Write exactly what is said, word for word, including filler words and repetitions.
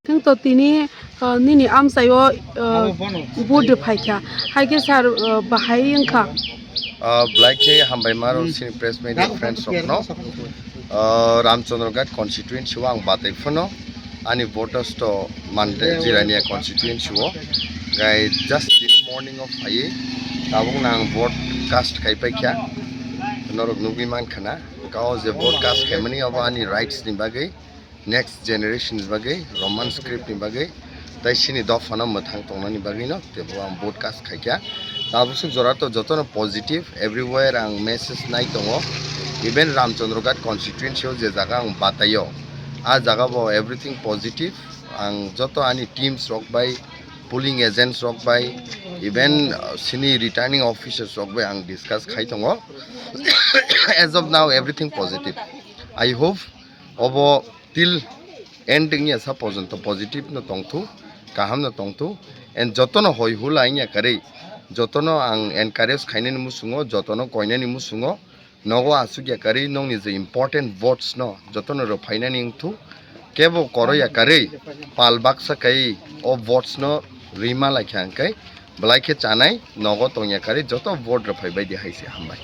Chwng to tini, uh, nini amchaio, uh, vote rw phaikha. Hai khe sir, uh, bahai wngkha. Uh, belai khe hambai maro chini press media friends rokno. Uh, Ramchandra Ghat constituency o ang batai phano ani voters to mante Jirania constituency o. Gai just tini morning o phaiwi tabuk nang vote cast khai paikha. Norok nugwi mankha na. Kao je vote cast khaimani abo ani rights ni bagwi, next generation ni bagwi, Roman script ni bagwi, tai sini dophano mwthang tongnani bagwi no tebo ang vote cast khaikha. Tabuk suk jora to jotono positive, everywhere ang message nai tongo. Even Ramchandra Ghat constituency o je jaga ang bataio, a jaga bo everything positive. Ang joto ani teams rok bai, polling agents rok bai, even, uh, sini returning officers rok bai ang discuss khai tongo. As of now, everything positive. I hope obo till end wngya sa porjonto positive no tongthu, kaham no tongthu, and jotono hoi hula wngya karwi, jotono ang encourage khainani musungo, jotono koinani musungo, nogo aswk ya karwi nokni je important votes no jotono rwphainani wngthu, kebo koro ya karwi pal baksa kai o votes no rima laikha hwnkhe belai khe chanai nogo tongya karwi joto vote rwphai baidi hai se hambai.